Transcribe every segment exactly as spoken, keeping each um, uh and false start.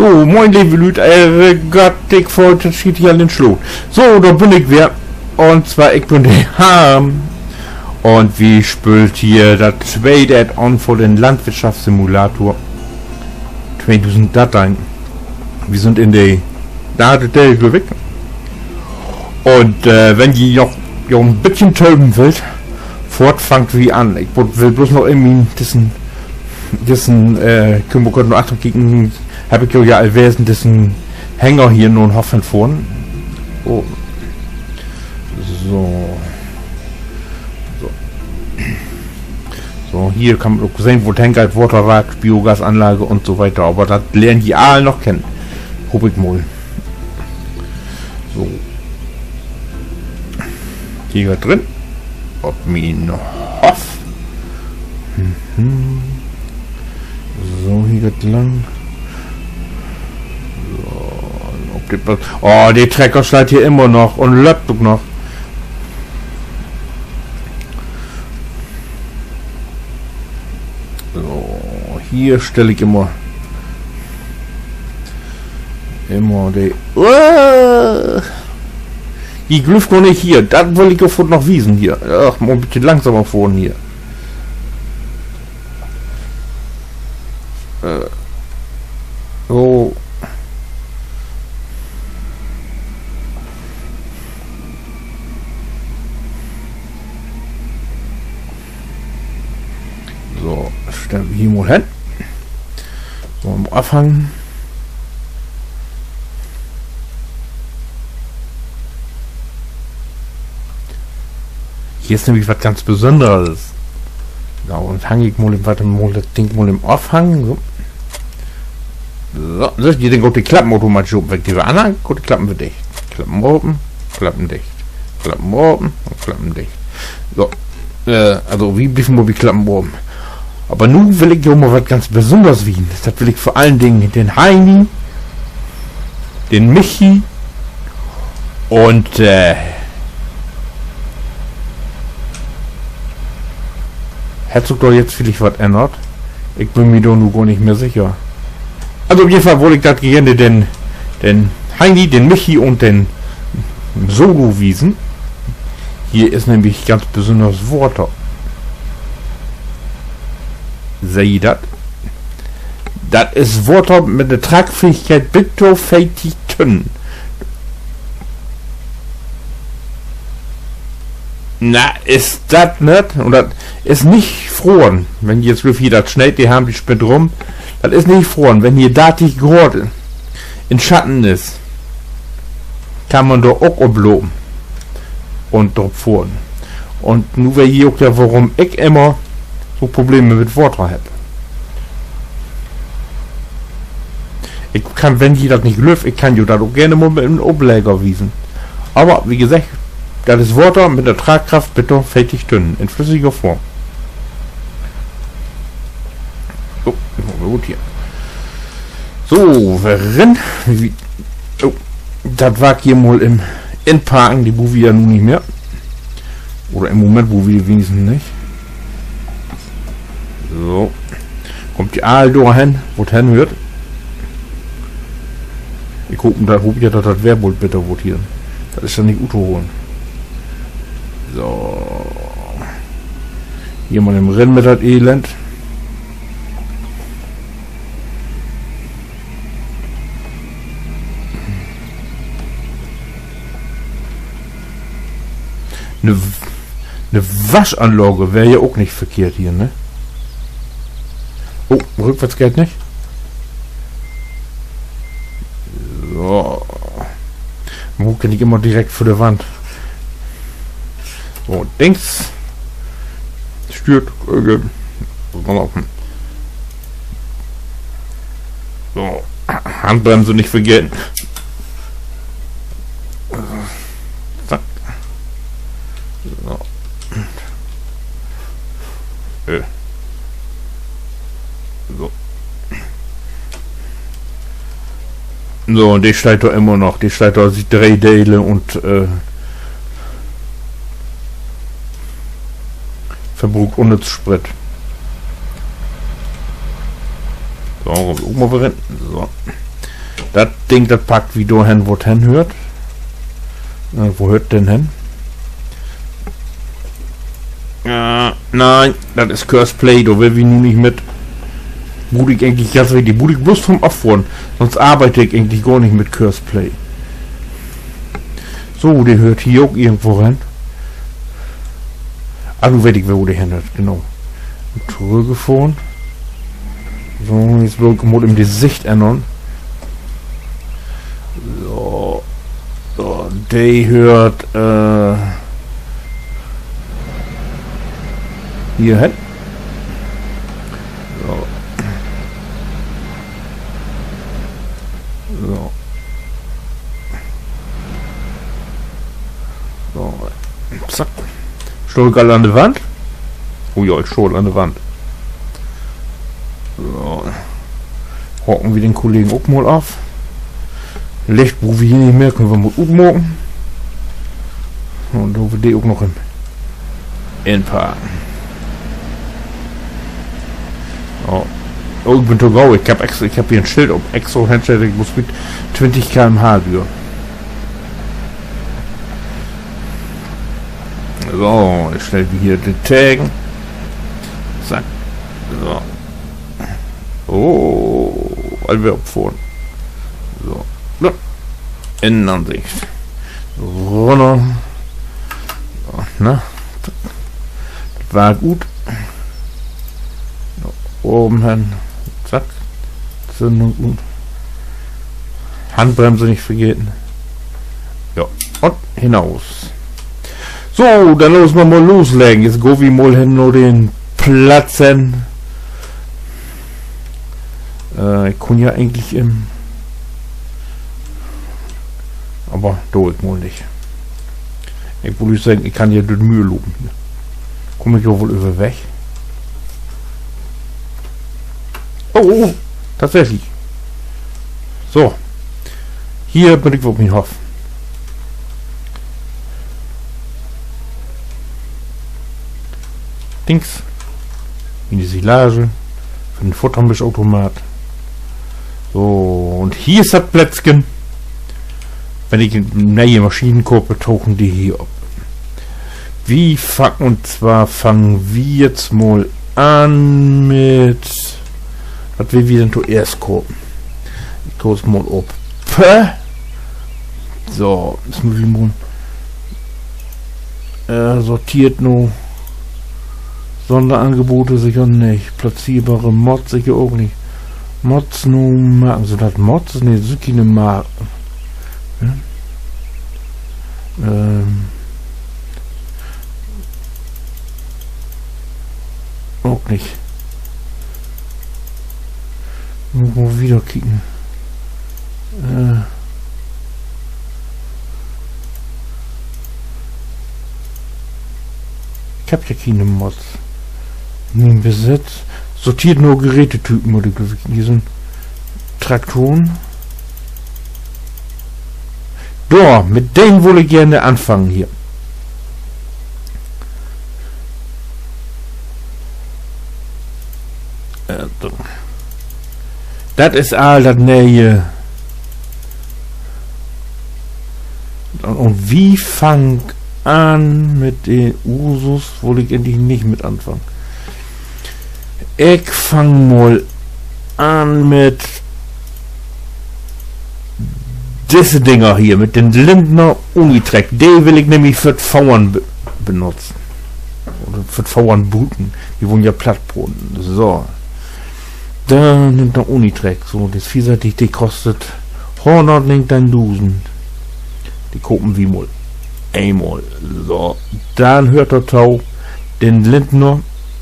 So, moin, leve Lüüd, Ehre Gott, ik wollt, dat schiet hier al in Sloot. So, dor bün ik weer. Un zwar, ik bün de Harm. Un wi speelt hier dat tweete Add-on för den Landwirtschaftssimulator tweedusend dörteihn. Wi sünd in de dörde Deel, glööv ik. Un, äh, wenn ji noch, jo, en beten töven wüllt, foort fangt wi an. Ik wo-, will blots noch irgendwie dissen, dissen, äh, kümmt wi kort noch achter kieken, heff ik jo ja al wesen, dissen Hänger hier na'n Hoff hen fohren. Oh. So. So. So, hier kann man ok sehn, wo dat hengeiht, Waterwark, Biogasanlage un so weiter. Aver dat lehrt ji all noch kennen. Hoop ik mal. So. Hier geiht dat rin. Op mien Hoff. Mhm. So, hier geiht dat lang. So, op de Pla-, oh, de Trecker steiht hier immer noch un löppt ok noch. So, hier stell ik immer, immer de, uh, ji glöövt gor nich hier, dat will ik jo foort noch wiesen hier. Ach, mal en beten langsamer fohren hier. Äh, so. So, stellen wi hier mal hen. So, mal afhangen. Hier is nämlich wat ganz Besünneres. So, un hang ik mal, wart mal, dat Ding mal afhangen. So. So, süht ji, denn geiht de Klappen automatisch op, wenn ik de weer anhang, geiht de Klappen weer dicht. Klappen open, Klappen dicht. Klappen open un Klappen dicht. So, äh, also, wi blieven mal bi Klappen open. Aver nu will ik jo mal wat ganz Besünners wiesen. Dat will ik vör allen Dingen den Heini, den Michi un, äh, hett sik dor nu villicht wat ännert? Ik bün mi dor nu gor nich mehr sicher. Also op jeden Fall wull ik dat geern den, den Heini, den Michi un den Solo wiesen. Hier is nämlich ganz besünners Water. Seht ji dat? Dat is Water mit de Tragfähigkeit bit to veertig Tünnen. Na, is dat nett? Un dat is nich froren. Wenn jetzt hier dat sneet, de Harm, de spinnt rum. Dat is nich froren. Wenn hier dörtig Graad in Schatten is, kann man dor ok oplopen un drop fohren. Un nu weet ji ok ja, worüm ik immer so Probleme mit Water hebb. Ik kann, wenn ji dat nich glöövt, ik kann jo dat ok geern mal mit en Oplegger wiesen. Aver wie geseggt, dat is Water mit de Tragkraft bit to veertig Tünnen in flüssiger Form. So, is mal goot hier. So, weer rin. Wi-, oh, dat Wark hier mal inparken, de bruukt wi ja nu nich mehr. Oder in'n Moment bruukt wi de wenigstens nich. So. Kummt de all dor hen, wo 't hen höört. Ik hoop, dat, hoop ja, dat dat Weer bold beter warrt hier. Dat is ja nich uttoholen. So. Hier mal even rin mit dat Elend. Ne W-, ne Waschanlage weer ja ok nich verkehrt hier, ne? Oh, rückwärts geiht nich. So. Man kann nich immer direkt vör de Wand. So, Dings. Stüert, äh, so, Handbremse nich vergeten. Zack. So. Äh. So. So, un de steiht dor immer noch. De steiht dor siet dree Delen un, äh, verbruukt unnütz Sprit. So, ok mal weer rin. So. Dat Ding, dat packt wi dor hen, wo dat hen höört. Äh, wo höört dat denn hen? Äh, nee, dat is Courseplay, dor will wi nu nich mit. Bruuk ik egentlich ganz, de bruuk ik bloots to'n Affohren. Sonst arbeid ik egentlich gor nich mit Courseplay. So, de höört hier ok irgendwo hen. Ah, nu weet ik, wo de hen höört, genau. Trüggfohren. So, nu mutt ik mal even de Sicht ännern. So. So, de höört, äh, hier hen. So. So. So. Zack. Stoot ik al an de Wand? Oh ja, ik stoot an de Wand. So. Haken wi den Kollegen ok mal af. Licht bruukt wi hier nich mehr, köönt wi mal utmaken. Un doot wi de ok noch in, inparken. Oh. Oh, ik bün to gau. Ik hebb extra, ik hebb hier en Schild op extra henstellt, ik mutt mit twintig K M H dör. So, denn stellt wi hier de Tegen. Zack. So. Oh, al weer opfohren. So. Ja. Innenansicht. Runner. So, na. Dat weer goot. So, baven hen. Zack. Zündung ut. Handbremse nich vergeten. Ja, un hinaus. So, denn laat uns mal, mal loslegen. Nu gaht wi mal hen na den Platz hen. Äh, ik kunn ja egentlich, ähm, aver do ik mal nich. Ik wull seggen, ik kann ja dör de Müer lopen hier. Kumm ik ja woll överweg. Oh, oh, oh, tatsächlich. So. Hier bün ik op mien Hoff. Dings. In de Silage. För den Futtermischautomat. So, un hier is dat Plätzken. Wenn ik ne'e Maschinen koop, tauchen de hier op. Wi fangen, un zwar fangen wi jetzt mal an mit, wat will wi denn toeerst kopen? Ik koop mal op. Pö. So, is nu wi mal, äh, sorteert no. Sonderangebote seker nich. Platzierbare Mods seker ok nich. Mods no maken. Sünd dat Mods? Nee, sünd kene Marken. Ja? Ähm. Ok nich. Mutt mal wieder kieken. Äh. Ik hebb ja kene Mods. Mien Besitz. Sorteert no Gerätetypen, mutt ik kieken. Hier sünd Traktoren. Dor, mit den wull ik geern anfangen hier. Äh, so. Dat is all dat Ne'e. Un, un wi fangt an mit de Ursus, wull ik egentlich nich mit anfangen. Ik fang mal an mit disse Dinger hier, mit den Lindner Unitrack. De will ik nämlich för't Fohren be-, benutzen. Oder för't Fohren bruken. De wurrn ja platt broden. So. Denn Lindner Unitrack. So, de is veerseitig, de kostet hunnertnegenteihndusend. De kopen wi mal eenmal. So, denn höört dorto den Lindner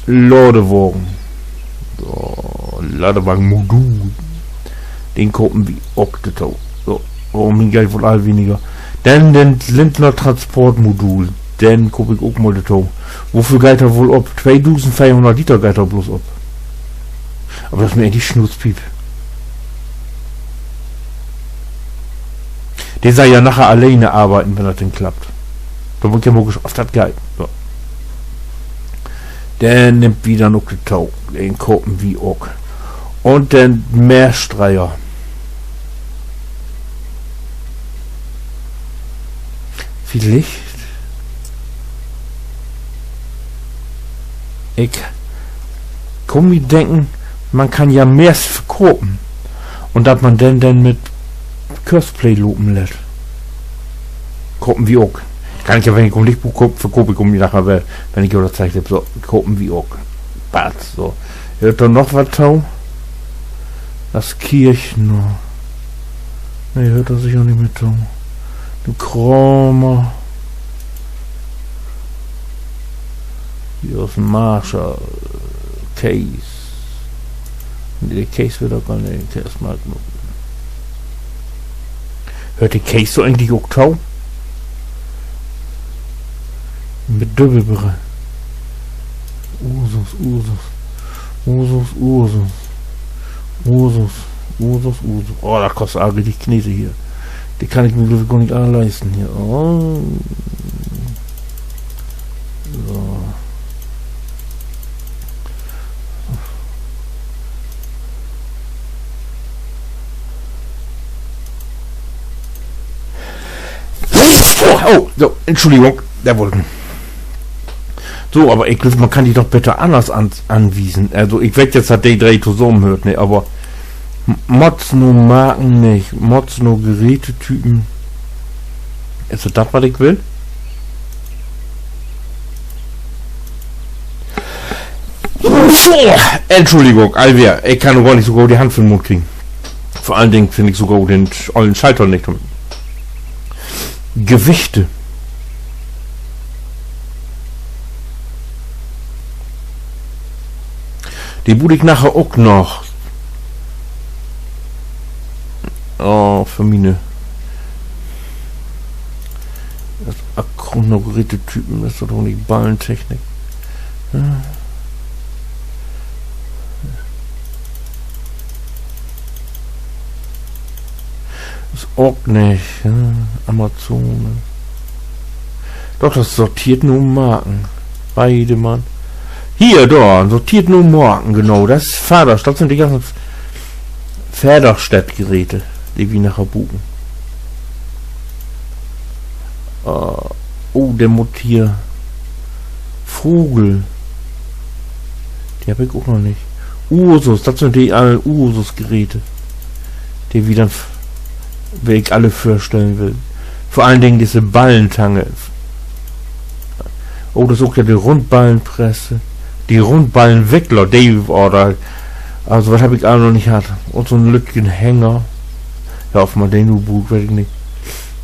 Ladewagen. So, Ladewagenmodul. Den kopen wi ok dorto. So, oh, mien Geld word all weniger. Denn den Lindner Transportmodul. Den koop ik ok mal dorto. Woveel geiht dor woll op? Tweedusendveerhunnert Liter geiht dor bloots op. Aver dat is mi egentlich Schnurzpiep. De sall ja naher alleen arbeiden, wenn dat denn klappt. Dor bün ik ja mal gespannt, of dat geiht. So. Den nehmt wi denn ok dorto. Den kopen wi ok. Un den Mähdrescher. Licht. Ik kunn mi denken, man kann ja mehr verkopen. Un dat man denn, denn mit Courseplay lopen lett. Kopen wi ok. Kann ik ja, wenn ik um Licht koop, verkoop ik um nachher weer, wenn ik jo dat zeigt hebb, so, kopen wi ok. Bad, so. Höört dor noch wat to? Dat Kirchner. Nee, höört dor seker nich mehr to. De Kramer. Hier is en Marshall. Case. Nee, de Case will doch gor nich. Case mag man. Höört de Case so egentlich ok to? Mit Dubbelbrill. Ursus, Ursus. Ursus, Ursus. Ursus, Ursus, Ursus. Oh, dat kost all richtig Knete hier. De kann ik mi, glööv ik, gor nich all leisten hier. Oh. So. Oh, oh, so, Entschuldigung, der Wolken. So, aver ik glööv, man kann de doch beter anners an-, anwiesen. Also, ik weet jetzt, dat de dree tosamen höört, ne, aver M-, Mods na Marken nich, Mods na Gerätetypen. Is dat dat, wat ik will? Entschuldigung, all weer. Ik kann noch gor nich so goot de Hand vör'n Mund kriegen. Vör allen Dingen finn ik so goot den ollen Schalter nich. Gewichte. De bruuk ik naher ok noch. Oh, för miene. Dat Akronogerätetypen is doch nich Ballentechnik. Ja. Is ok nich, ja. Amazon. Doch, dat sorteert na Marken. Beide Mann. Hier, dor, sorteert na Marken, genau. Dat is Vaderstadt, dat sünd de ganzen Vaderstadt-Geräte, de wi naher bruken. Äh, oh, de mutt hier. Vogel. De hebb ik ok noch nich. Ursus, dat sünd de all Ursus-Geräte. De wi denn, f-, will ik alle vörstellen will. Vör allen Dingen disse Ballentange. Oh, dat is ok ja de Rundballenpresse. De Rundballenwickler, de, oder, also, wat hebb ik all noch nich hatt? Un so'n lüttjen Hänger. Ja, of man de nu bruukt, weet ik nich.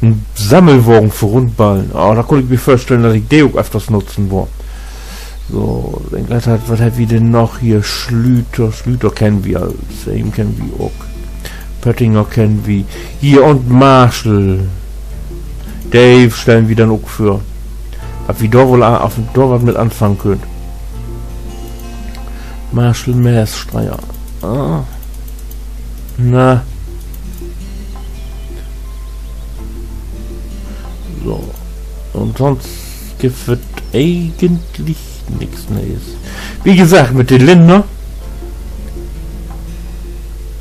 En Sammelwagen för Rundballen. Ah, dor kunn ik mi vörstellen, dat ik de ok öfters nutzen worr. So, denn geiht dat, wat hebbt wi denn noch hier? Schlüter, Schlüter kennt wi al. Same kennt wi ok. Pöttinger kennt wi. Hier un Marshall. De stellen wi denn ok vör. Wat wi dor woll a-, of dor wat mit anfangen köönt. Marshall Mähstreier. Ah. Na. So. Un sonst gifft dat egentlich nix Nees. Wie gesagt, mit de Lindner.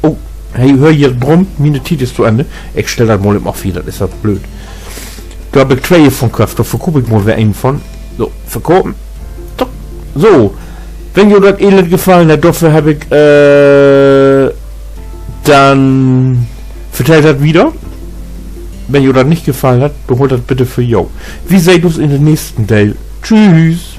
Oh, hey, höör hier Brumm, miene Tiet is to Enn. Ik stell dat mal even af hier, dat is wat blööd. Dor hebb ik twee vun köfft, dor verkoop ik mal weer een vun. So, verkopen. Tok. So, wenn jo dat Elend gefallen hett, dorför hebb ik, äh, denn vertellt dat wieder. Wenn jo dat nich gefallen hett, denn hoolt dat bitte för jo. Wi seht us in den nächsten Deel. Tschüss.